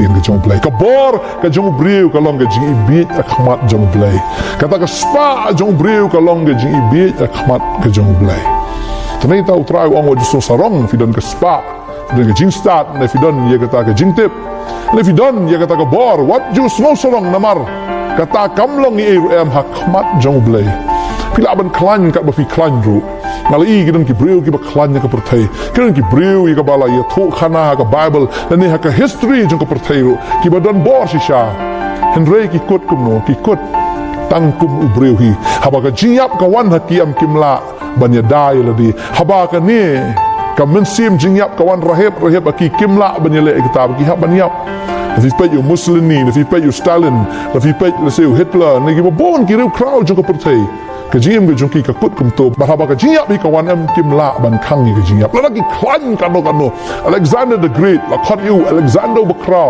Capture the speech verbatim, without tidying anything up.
ka jong U Blei. Ka bor ka jong u briew ka long ka jingibieit ha khmat jong U Blei. Kata ka spah jong u briew ka long ka jingibieit ha khmat ka jong U Blei. Te mynta U Trai u ong wat ju sngewsarong phi don ka spah, phi don ka jingstad, ne phi don ïa kata ka jingtip, ne phi don ïa kata ka bor, wat ju sngewsarong namar kata kam long ei ruh em ha khmat jong U Blei. Phi lah ban khlaiñ katba phi khlaiñ ruh. Nga la ïohi ki don ki briew kiba khlaiñ ha ka pyrthei. Ki don ki briew ïa kaba la ïathuh khana ha ka Baibl lane ha ka history jong ka pyrthei ruh, kiba don bor shisha. Hynrei ki kut kumno? Ki kut tang kum u briew hi. Haba ka jingïap ka wan ha ki, em kim lah ban ïada ïa lade. Haba kane ka mynsiem jingïap ka wan rahep rahep ha ki, kim lah ban ïaleh ïa kata, ba ki hap ban ïap. La phi peit ïa u Mussolini, la phi peit ïa u Stalin, la phi peit, la shu u Hitler, ne kiba bun ki riewkhraw jong ka pyrthei. Ka jingim ka jong ki ka kut kumto. Bad haba ka jingïap hi ka wan, em kim lah ban khang ïa ka jingïap. Lada ki khlaiñ kano kano. Alexander the Great, la khot ïa u Alexander ba khraw.